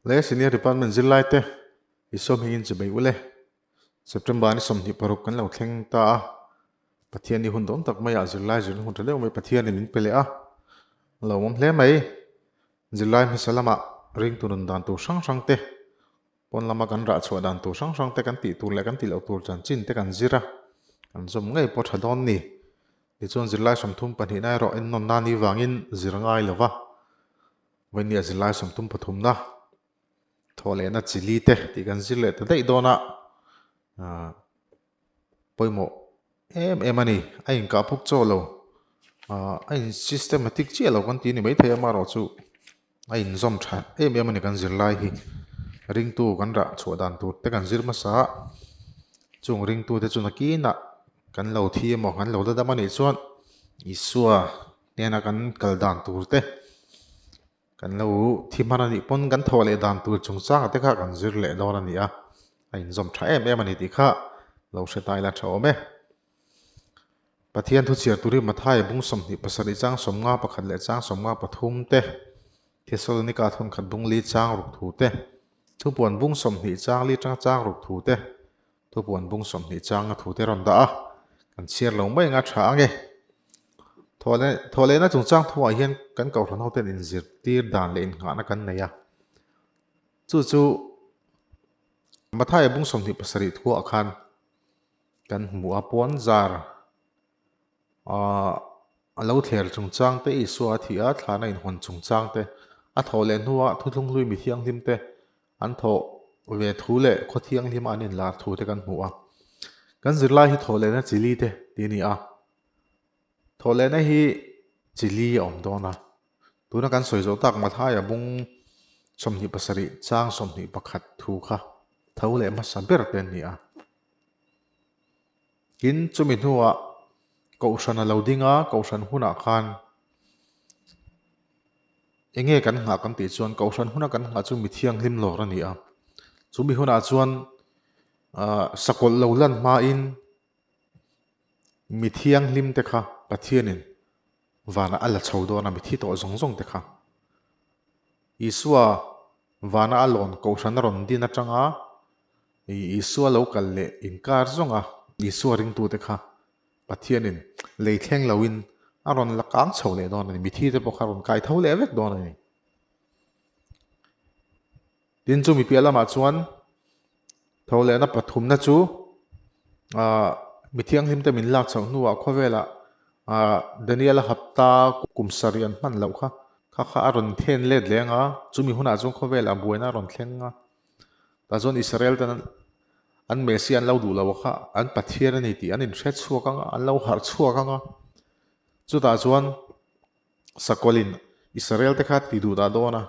Le Senior Department zirlai te i sawm hengin chi mai ule. September ni 26 kan lo thleng ta a. Pathian ni hun dawn tak maiah zirlai zirna hun tha deuh mai Pathianin min pe leh a. Lo awm hle mai. Zirlai hmasa lamah ringtu nun dan tur hrang hrang te, pawn lama kan rah chhuah dan tur hrang hrang te kan tih tur leh kan tih loh tur chanchin te kan zir a. Kan zawm ngei pawh tha dawn ni. Tichuan zirlai 32 na erawh ennawn nan ni vangin zir ngai lo va. Vawini a zirlai 33 na thawh lehna chi li te tih kan zir leh ta daih dawn a, ah pawimawh em em a ni. A inkah puk chaw lo, ah a in systematic chiah lo kan tih ni maithei amaherawh chu a inzawm tha em em a ni kan zirlai hi. Ringtu kan rah chhuah dan tur te kan zir hmasa a, chung ringtu te chu nakinah kan lo thi emaw kan lo la dam a nih chuan Isua hnena kan kal dan tur te kan lo thi hman a nih pawn kan thawh leh dan tur chungchanga te kha kan zir leh dawn a ni a, a inzawm tha em em a ni tih kha lo hre ta ila tha awm e. Pathian thu chhiar tur hi Mathaia bung 27 chang 51 leh chang 53 te, Thesalonika thawnkhat bung li chang ruk thu te, Thupuan bung 20 chang li tanga chang ruk thu te, Thupuan bung 20 changa thu te rawn dah a, kan chhiar lo mai anga tha ang e. Thawhlehna chungchang thuah hian kan kohhran hoten inzirtir dan leh innghahna kan nei a. Chu chu Mathaia bung 27 thuah khan kan hmu a, puan zar a lo thler chungchang te, Isua a thih a, thlana inhawn chungchang te, a thawh leh hnuah thuthlung hlui mi thianghlim te an thawh ve thu leh khaw thianghlima an inlar thu te kan hmu a. Kan zirlai hi thawh lehna chi li te tih a ni a. Thawh lehna hi chi li a awm dawn a. Tuna kan sawi zawh tak Mathaia bung 27 chang 21 thu kha tho leh hmasa ber te an ni a. Tin, chumi hnuah Kohhran a lo ding a, Kohhran hunah khan eng nge kan nghah kan tih chuan Kohhran huna kan nghah chu mi thianghlim lawr a ni a. Chumi hunah chuan ah sakawlh lo lan hmain Mi thianghlim te kha Pathianin vanah a la chho dawn a, mi thi tawh zawng zawng te kha. Isua vana a lawn kohhran a rawn din atanga Isua lo kal leh inkar zawnga Isua ringtute kha Pathianin lei thleng loin a rawn la kang chho leh dawn a ni. Mithi te pawh kha a rawn kai tho leh vek dawn a ni. Tin chu mi piah lamah chuan tho lehna pathumna chu ah mi thianghlim te min lak chhoh hnuah khawvelah ah Daniel-a hapta kum sarih an hman loh kha kha kha a rawn then let leng a, chumi hunah chuan khawvelah buaina a rawn thleng a. Tah chuan Israel ten an Messiah an lo duh lo kha an Pathian a ni tih an inhre chhuak ang a, an lo harh chhuak ang a. Chutah chuan Sakawlin Israel te kha ti duh dah dawn a.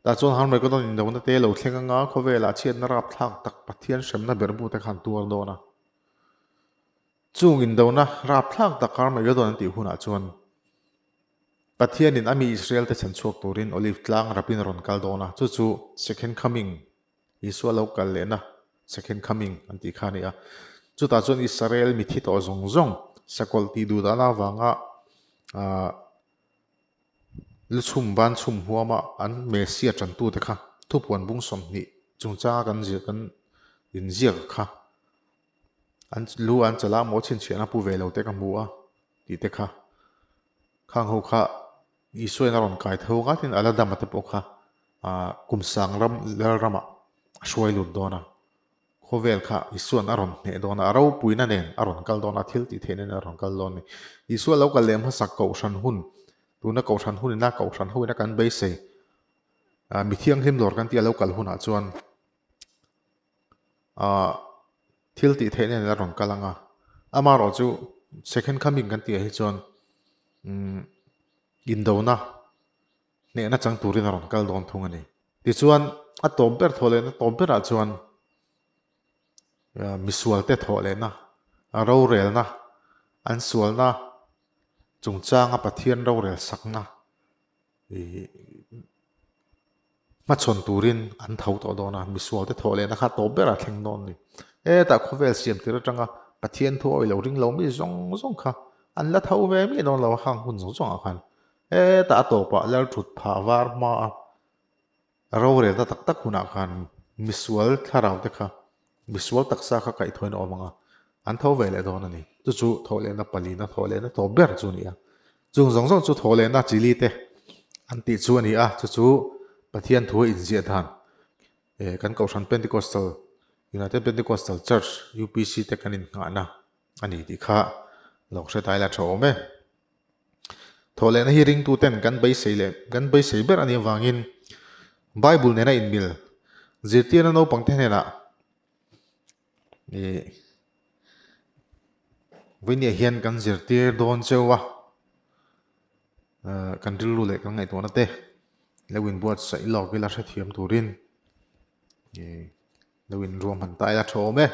Tah chuan Harmageddon indona te lo thleng anga khawvelah chhiatna rapthlak tak Pathian hremna berhbu te kha an tuar dawn a. Chung indona rapthlak tak Harmageddon an tih hunah chuan Pathianin a mi Israel te chhan chhuak turin Olive tlang rapin a rawn kal dawn a, chu chu Second Coming, Isua lo kal lehna Second Coming an tih kha a ni a. Chutah chuan Israel mithi tawh zawng zawng sakawlh tih duh dahna avanga ah Lu chhum ban chhum huama an Messiah tantute kha thupuan bung 20 chungchanga kan ziah kan inziak kha an lu an chala maw chhinchhiahna pu ve lo te ka hmu a tih te kha khang ho kha Isuain a rawn kai tho nga tin a la dam a te pawh kha ah kum sang ram Lalramah a hruai lut dawn a. Khawvel kha Isua'n a rawn hneh dawn a, a ropuina nen a rawn kal dawn a, thil tih theihna nen a rawn kal dawn a ni. Isua lo kal leh hmasak Kohhran hun, tuna Kohhran hun ina Kohhran ho ina kan beisei, mi thianghlim lawr kan tih a lo kal hunah chuan thil tih theihna nen a rawn kal ang a. Amaherawh chu second coming kan tih ah hi chuan indona hnehna chang turin a rawn kal dawn thung a ni. Tichuan, a tawp ber thawh lehna tawp berah chuan misualte thawh lehna, rorelna, an sualna chungchanga Pathian rorel sakna hmachhawn turin an tho tawh dawn a, misualte thawh lehna kha tawp berah a thleng dawn a ni. Hetah khawvel siam tir atanga Pathian thu awih lo ring lo mi zawng zawng kha an la tho ve miah dawn lo a, khang hun zawng zawngah khan. Hetah a tawpah lal thut phah var hma a. Rorelna tak tak hunah khan misual thlarau te kha, misual taksa kha kaihthawhin a awm ang a, an tho ve leh dawn a ni. Chu chu thawhlehna palina thawhlehna tawp ber chu a ni a. Chung zawng zawng chu thawhlehna chili te an tih chu a ni a, chu chu Pathian thu a inziah dan kan Kohhran Pentecostal, United Pentecostal Church, UPC te kan innghahna a ni tih kha lo hre ta ila tha awm e. Thawhlehna hi ringtuten kan beisei leh kan beisei ber a nih avangin Bible nena inmil zirtirna naupangte hnenah ih vawinia hian kan zirtir dawn cheu a, kan rilru leh kan ngaihtuahna te lo inbuatsaih lawk ila hrethiam turin ih lo inruahman ta ila tha awm e.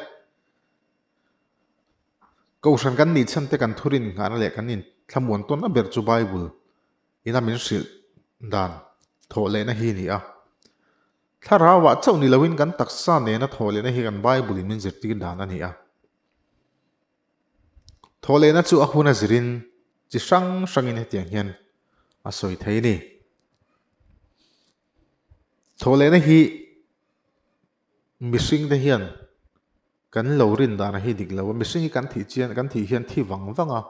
Kohhran kan nih chhan te kan thurin nghahna leh kan inthlamuan tawnna ber chu Bible ina min hrilh dan thawh lehna hi a ni a. Thlarauah chauh ni loin kan taksa nena thawh lehna hi kan Bible in min zirtir dan a ni a. Thawh lehna chu a hun a zirin chi hrang hrangin hetiang hian a sawi thei a ni. Thawh lehna hi Mihring te hian kan lo rin dan hi dik lo a, mihring hi kan thih chian kan thih hian thi vang vang a,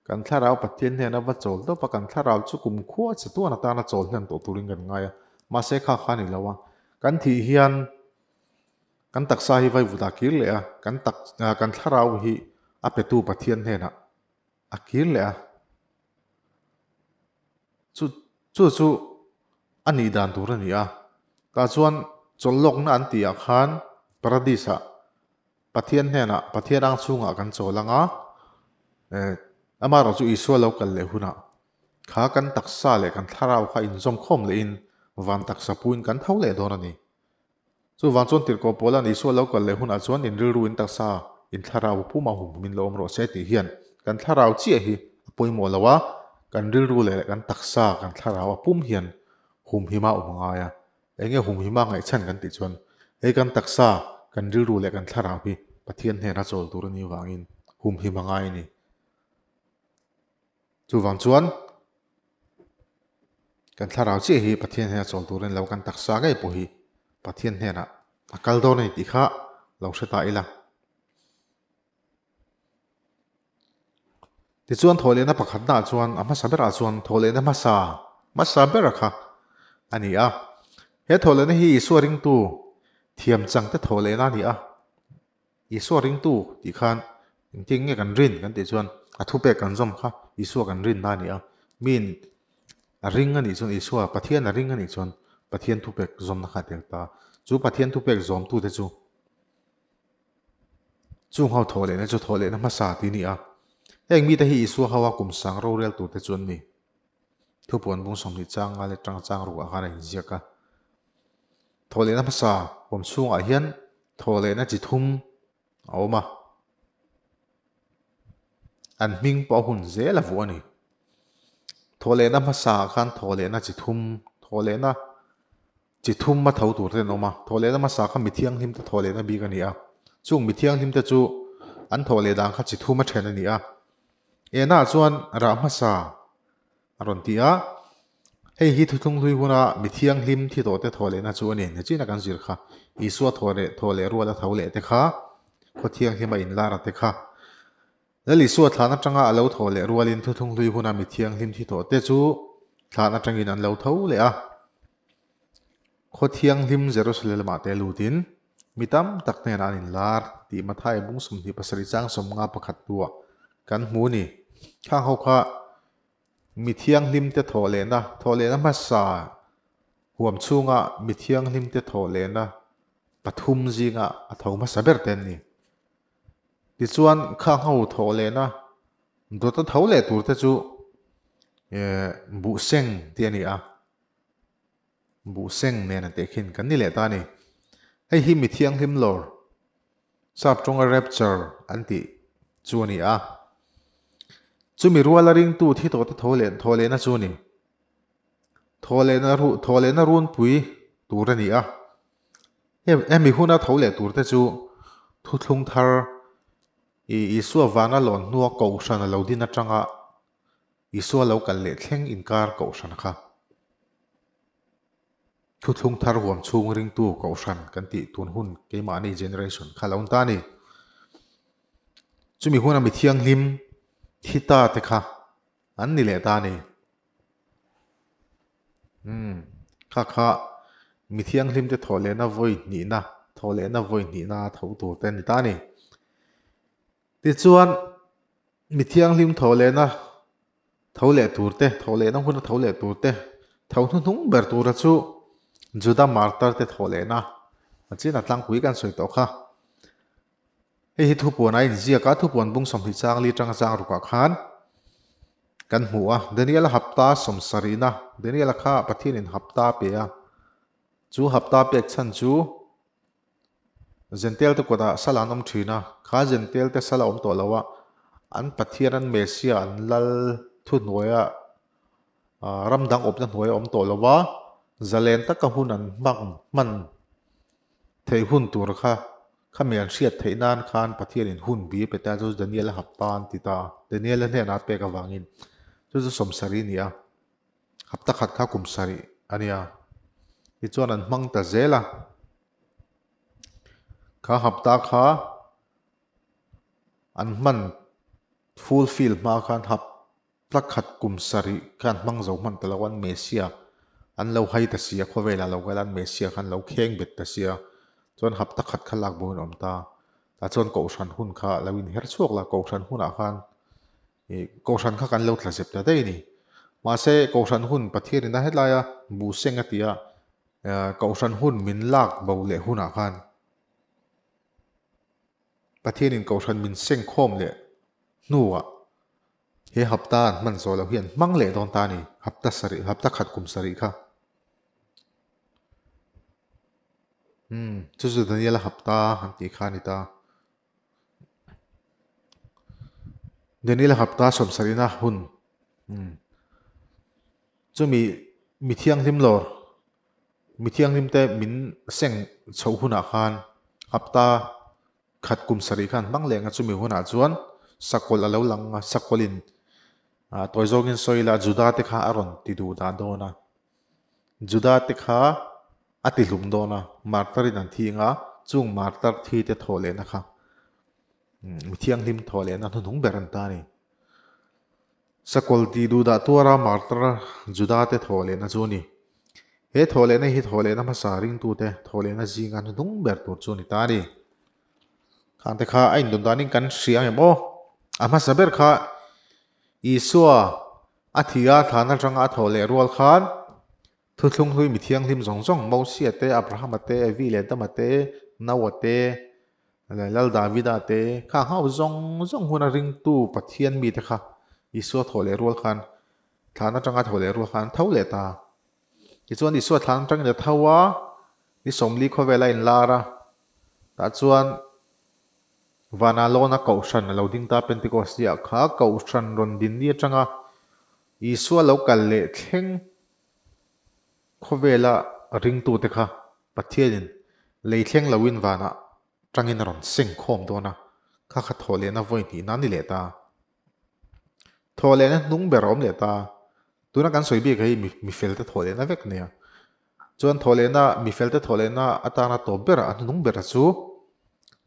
kan thlarau Pathian hian a va chawl tawp a, kan thlarau chu kumkhua che tuan atana chawl hlen tawh turin kan ngai a, mahse kha kha a ni lo a, kan thih hian kan taksa hi vaivut ah kir leh a, kan tak kan thlarau hi a petu Pathian hnenah a kir leh a, chu chu chu a nih dan tur a ni a, tah chuan chawlhlawkna an tih ah khan paradis ah Pathian hnenah Pathian ang chhungah kan chawl ang a, eh amaherawh chu Isua lo kal leh hunah kha kan taksa leh kan thlarau kha inzawm khawm lehin van taksa puiin kan tho leh dawn a ni. Chuvang chuan tirhkoh Paula'n Isua lo kal leh hunah chuan in rilru in taksa, in thlarau puma hum min lo awm rawh se tih hian kan thlarau chiah hi a pawimawh lo a, kan rilru leh kan taksa, kan thlarau a pum hian humhima awm a ngai a. Enge humhima ngaihchhan kan tih chuan hei kan taksa, kan rilru leh kan thlarau hi Pathian hnena chawl tur a nih vangin humhim a ngai a ni. Chuvang chuan kan thlarau chiah hi Pathian hnena chawl turin lo kan taksa ngei pawh hi Pathian hnenah a kal dawn a ni tih kha lo hre ta ila. Tichuan thawhlehna pakhatnaah chuan a hmasa berah chuan thawhlehna hmasa hmasa bera kha a ni a. He thawhlehna hi Isua ringtu thiam changte thawhlehna a ni a. Isua ringtu tih khan engtin nge kan rin kan tih chuan a thupek kan zawm kha Isua kan rinna a ni a. Miin a ring a nih chuan Isua Pathian a ring a nih chuan Pathian thupek zawmna kha a tel ta. Chu Pathian thupek zawmtute chu chung ho thawh lehna chu thawh lehna hmasa tih a ni a. Heng mite hi Isua hoa kum sang rorel turte chu an ni. Thupuan bung 20 chang nga leh tang chang rukah khan a inziak a. Thawhlehna hmasa awm chhungah hian thawhlehna chi thum a awm a, an hming pawh a hun zel a vuah a ni. Thawhlehna hmasaah khan thawhlehna chi thum, thawhlehna chi thum a tho tur te an awm a, thawhlehna hmasa kha mi thianghlim te thawhlehna bik a ni a, chung mi thianghlim te chu an thawhleh dan kha chi thum a then a ni a. Enah chuan rah hmasa A rawn ti a, Hei hi thuthlung hlui huna mi thianghlim thi tawhte thaw lehna chu a ni. Nichina kan zir kha, Isua thaw leh thaw leh ruala tho leh te kha, khaw thianghlim a inlar a te kha. Lal Isua thlan atanga a lo thaw leh rualin thuthlung hlui huna mi thianghlim thi tawhte chu thlan atangin an lo tho leh a. Khaw thianghlim Jerusalem-ah te lutin mi tam tak hnenah an inlar tih Mathai bung 27 chang 51 hnuah kan hmu a ni. Khang ho kha mi thianghlimte thawh lehna, thawh lehna hmasa huam chhunga mi thianghlimte thawh lehna pathum zinga a tho hmasa ber te an ni. Tichuan khang ho thawh lehna dawta tho leh turte chu buhseng tih a ni a. Buhseng nen a tehkhin kan ni leh ta a ni. Hei hi mi thianghlim lawr, sap tawnga rapture an tih chu a ni a. Chumi ruala ringtu thi tawhte tho leh thaw lehna chu a ni. Thaw lehna ru thaw lehna runpui tur a ni a. Hemi huna tho leh turte chu thuthlung thar i Isua vana lawn hnua kohhran a lo din atanga Isua lo kal leh thleng inkar kohhran kha. Thuthlung thar huam chhung ringtu kohhran kan tih tun hun keimahni generation kha lo ni ta a ni. Chumi huna mi thianghlim thi ta te kha an ni leh ta a ni. Umm kha kha mi thianghlim te thawh lehna vawi hnihna thawh lehna vawi hnihna tho tur te a ni ta a ni. Tichuan mi thianghlim thawh lehna tho leh tur te, thawh lehna huna tho leh tur te, tho hnuhnung ber tura chu Juda martar te thawh lehna a chin a tlangpui kan sawi tawh kha. Hei hi thupuan a inziak a, thupuan bung 20 chang li tanga chang rukah khan kan hmu a, Daniel-a hapta sawmsarihna, Daniel-a kha Pathianin hapta a pe a, chu hapta pek chhan chu Zentel te kutah sal an awm thin a, kha Zentel te sal a awm tawh lo a, an Pathian an Messiah an lal thuhnuaia ram dang awpna hnuai a awm tawh lo a, zalen taka hun an hmang hman theih hun tur kha khami an hriat theih nan khan Pathianin hun bi a pe ta chu Daniel a hapta an ti ta a, Daniel a hnenah a pek avangin chu chu sawmsarih a ni a. Hapta khat kha kum sarih a nia. Tichuan an hmang ta zel a. Kha hapta kha an hman fulfill hma khan hapta khat kum sarih kha an hmang zo hman ta lo an Messiah an lo hai ta si a, khawvelah lo kal an Messiah khan lo kheng bet ta si a. Chuan hapta khat kha lak bo in a awm ta. Tah chuan kohhran hun kha lo inher chhuak la, kohhran hunah khan Ih, Kohhran kha kan lo tla zep ta daih a ni. Mahse, Kohhran hun Pathian in a helaia buh seng a ti a, Kohhran hun min lak bo leh hunah khan Pathian in Kohhran min seng khawm leh hnuah he hapta an hman zawh loh hi an hmang leh dawn ta a ni, hapta sarih, hapta khat kum sarih kha. Umm, chu chu Daniel-a hapta an tih kha a ni ta. Daniel hapta sawmsarihna hun chumi mi thianghlim lawr mi thianghlim te min seng chhoh hunah khan hapta khat kum sarih khan hmang leh ang a chumi hunah chuan sakawlh a lo lang a sakawlhin ah tawi zawngin sawi ila Juda te kha a rawn ti duh dah dawn a Juda te kha a ti hlum dawn a, martar in an thi anga chung martar thi te thawh lehna kha mi thianghlim thawh lehna hnuhnung ber an ta a ni. Sakawlh tih duhdah tuara martar Juda te thawh lehna chu a ni. He thawh lehna hi thawh lehna hmasa ringtute thawh lehna zinga hnuhnung ber tur chu a ni ta a ni. Khang te kha a indun danin kan hria ang em aw? A hmasa ber kha Isua a thi a thlan atanga a thawh leh rual khan Thuthlung hlui mi thianghlim zawng zawng, Mosia te, Abrahama te, Evi leh Adama te, Noah te, leh Lal Davida te, kha nghauh zawng zawng huna ringtu Pathian mite kha Isua thawh leh rual khan thlan atanga thawh leh rual khan an tho leh ta. Tichuan Isua thlan atangin a tho a, ni 40 khawvel a inlar a, tah chuan Vana lawna Kohhran a lo ding ta Pentecost ni ah kha Kohhran rawn din ni atanga Isua lo kal leh thleng Khawvela ringtute kha Pathianin lei thleng loin vanah tangin a rawn seng khawm dawn a, kha kha thawh lehna vawi hnih nan ni leh ta. Thawh lehna hnung ber a awm leh ta. Tuna kan sawi bik hi mi felte thawh lehna vek nia. Chuan thawh lehna, mi felte thawh lehna atana tawp ber a hnung ber a chu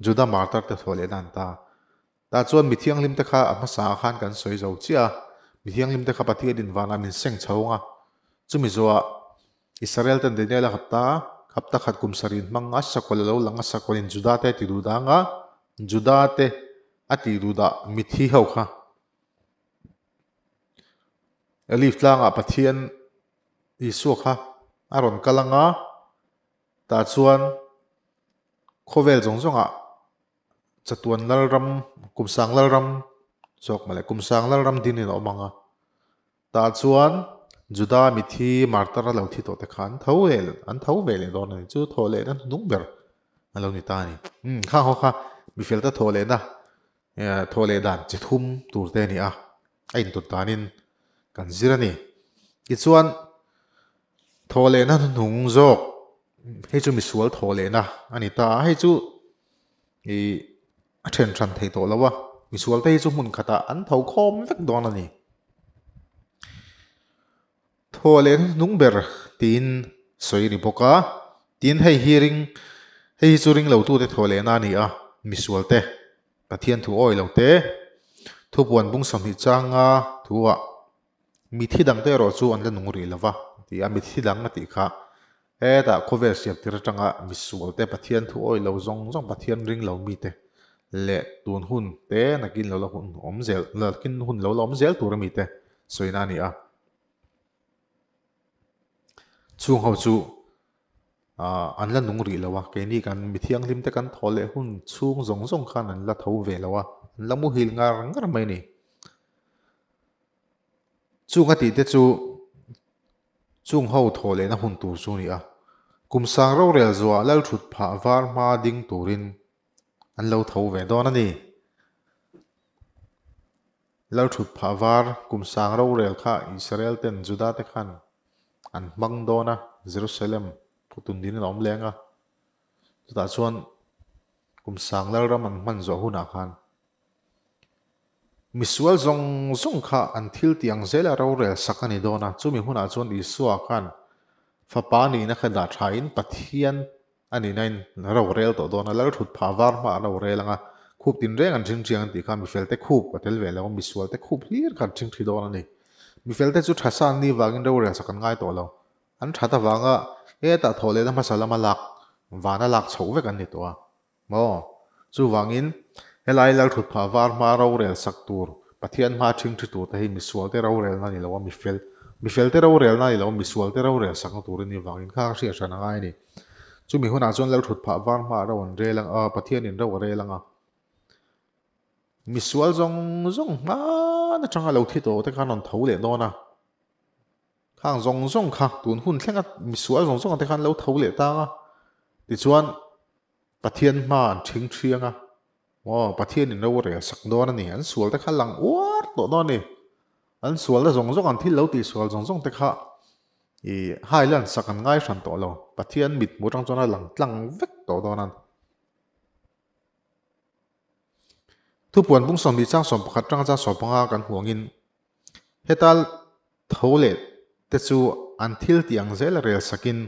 Juda martar te thawh lehna an ta. Tah chuan mi thianghlim te kha a hmasa ah khan kan sawi zo chiah a, mi thianghlim te kha Pathian in vanah min seng chho ang a, chumi zawhah Israel ten Daniel a hapta a, hapta khat kum sarih in hmang a, sakawlh a lo lang a, sakawlh in Juda te a ti duh dang a, Juda te a tih duh dah mithi ho kha Olive tlangah Pathian Isua kha a rawn kal ang a, tah chuan khawvel zawng zawngah Chatuan Lalram, Kumsang Lalram zawk mawle, Kumsang Lalram din in a awm ang a. Tah chuan Juda mithi martar a lo thi tawh te kha an tho leh an tho ve leh dawn a ni. Chu thawh lehna hnung ber a lo ni ta a ni. Umm khang ho kha mifel te thawh lehna thawh leh dan chi thum tur te a ni a, a intut danin kan zir a ni. Tichuan thawh lehna hnuhnung zawk hei chu misual thawh lehna a ni ta a, hei chu Ih a then hran thei tawh lo a, misual te hi chu hmun khatah an tho khawm vek dawn a ni. Thaw leh hnung ber tiin. sawi a ni bawk a. Tin, hei hi ring, hei hi chu ring lotute thawh lehna a ni a, misualte, Pathian thu awi lote, thupuan bung 20 changa thuah mithi dangte erawh chu an la nung rih lo va ti a, mithi dang a tih kha hetah khawvel siam tir atanga misualte, Pathian thu awi lo zawng zawng, Pathian ring lo mite leh tun hun te nakin lo la hun awm zel, nakin hun lo la awm zel tur a mite sawina a ni a. Chung ho chu an la nung rih lo a, keini kan mi thianghlim te kan thaw leh hun chhung zawng zawng khan an la tho ve lo a, an la muhil ngar ngar mai a ni. Chung a tih te chu chung ho thaw lehna hun tur chu a ni a, kum sang rorel zuah lalthut phah var hma ding turin an lo tho ve dawn a ni. Lalthut phah var kum sang rorel kha Israel ten Juda te khan an hmang dawn a, Jerusalem khawtun dinin a awm leng a, chutah chuan kum sang lalram an hman zawh hunah khan misual zawng zawng kha an thil tih ang zela rorel sak a ni dawn a, chumi hunah chuan Isua khan fapa nihna kha dah thain Pathian A nihna in ro rel tawh dawn a, lal thut phah var hma a ro rel ang a, khup tinreng an ṭhing ṭhiang an tih kha mifel te khup a tel ve lo a, misual te khup hlir kha an ṭhing ṭhi dawn a ni. Mifel te chu ṭha san ni vangin rorel sak an ngai tawh lo. An ṭhat avanga hetah thawh lehna hmasa lama lak, vana lak chhoh vek an ni tawh a. Maw? Chuvangin, helai lal thut phah var hma rorel sak tur, Pathian hma ṭhing ṭhi tur te hi misual te rorelna a ni lo a, mifel, mifel te rorelna a ni lo a, misual te rorel sakna tur a ni vangin kha ka hriat hran a ngai a ni. Chumi hunah chuan lal thut phah var hma ro an rel ang a, Pathianin ro a rel ang a. Misual zawng zawng hman atanga lo thi tawh te khan rawn tho leh dawn a. Khang zawng zawng kha tun hun thlenga misual zawng zawng te khan lo tho leh tang a. Tichuan Pathian hma an ṭhing ṭhiang a, aw, Pathianin ro a rel sak dawn a ni. An sual te kha lang uar tawh dawn a ni. An sualna zawng zawng, an thil lo tih sual zawng zawng te kha i hai lan sak an ngai hran tawh lo. Pathian mit hmuh atang chuan a lang tlang vek tawh dawn a. Thupuan bung 20 chang 11 atanga chang 15 kan hmuh angin heta tho leh te chu an thil tih ang zel a rel sakin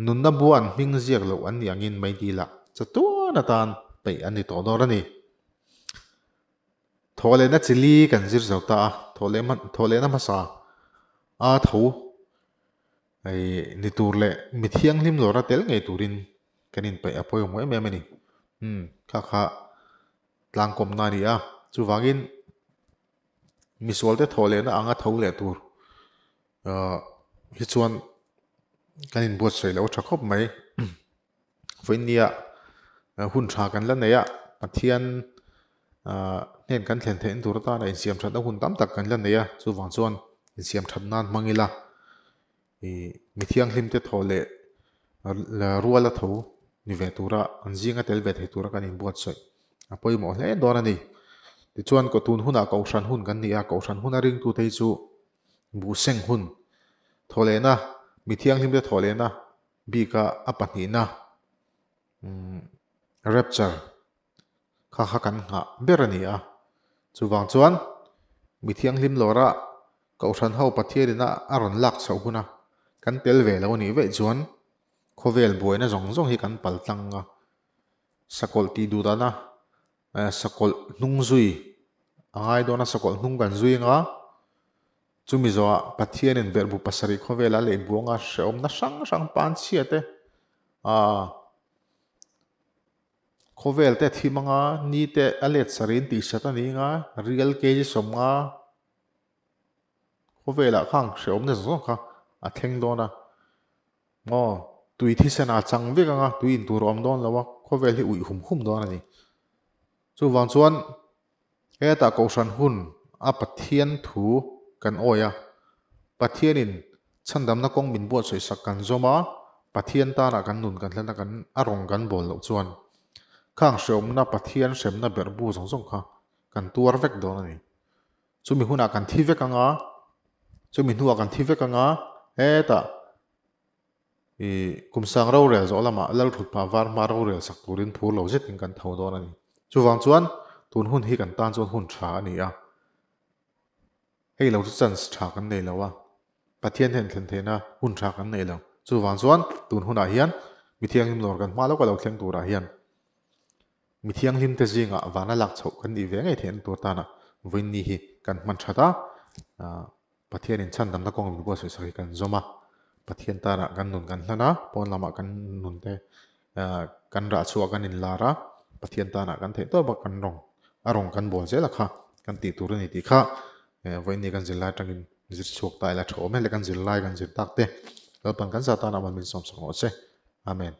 nunna bua an hming ziak loh an nih angin mai dil ah chatuan atan peih an ni tawh dawn a ni. Thawhlehna chi li kan zir zo ta a, thawhlehna hmasa a tho ni tur leh mi thianghlim lawra tel ngei turin kan inpeih a pawimawh em em a ni. Umm kha kha tlangkawmna a ni a, chuvangin misualte thawhlehna anga tho leh tur hi chuan kan inbuatsaih loh a tha khawp mai. Vawinia hun tha kan la nei a, Pathian hnen kan thlen theihna tur atana insiam thatna hun tam tak kan la nei a, chuvang chuan insiam that nan hmang ila ih mi thianghlim te thaw leh rual a tho ni ve tura an zinga tel ve thei tura kan inbuatsaih a pawimawh hle dawn a ni. Tichuan tun hunah Kohhran hun kan ni a, Kohhran huna ringtute hi chu buhseng hun thawhlehna mi thianghlim te thawhlehna bika a pahnihna rapture kha kha kan nghah ber a ni a. Chuvang chuan mi thianghlim lawra Kohhran ho Pathianina a rawn lak chhoh huna kan tel ve lo a nih veih chuan khawvel buaina zawng zawng hi kan pal tlang a. Sakawlh tih duh dana sakawlh hnung zui a ngai dawn a, sakawlh hnung kan zui anga Chumi zawhah Pathianin berhbu pasarih khawvela leh buanga hrehawmna hrang hrang panchhia te, aah, khawvel te a thim anga, ni te a let sarih in tihsat a ni anga, rial kg 50 khawvelah khang hrehawmna zawng zawng kha a thleng dawn a. Maw, tui thisen a chang vek anga, tui in tur a awm dawn lo a, khawvel hi uih hum hum dawn a ni. Chuvang chuan Hetah Kohhran hun a Pathian thu kan awi a, Pathianin chhandamna kawng min buatsawi sak kan zawm a, Pathian tanah kan nun kan hlan a, kan a rawng kan bawl loh chuan khang hreawmna Pathian hremna berh bu zawng zawng kha kan tuar vek dawn a ni. Chumi hunah kan thi vek anga, chumi hnuah kan thi vek anga, hetah I kum sang rorel zawh lamah lal thut phah var hma rorel sak turin phur lo zetin kan tho dawn a ni. Chuvang chuan tun hun hi kan tan chuan hun tha a ni a. Hei lo chu chance tha kan nei lo a. Pathian hian thlen theihna hun tha kan nei lo. Chuvang chuan tun hunah hian mi thianghlim lawr kan hma lawka lo thleng turah hian mi thianghlim te zingah vana lak chhoh kan nih ve ngei theihna tur tana vawiinni hi kan hman that a, Pathianin chhandamna kawng min buatsaih sak hi kan zawm a, Pathian tana kan nun kan hlan a, pawn lamah kan nun te kan rah chhuah kan inlar a, Pathian tana kan theih tawp a kan rawng a rawng kan bawl zel a kha kan tih tur a ni tih kha vawiinni kan zirlai atangin zir chhuak ta ila tha awm e le kan zirlai kan zir tak te Lalpan kan za tana mal min sawmsak rawh se. Amen.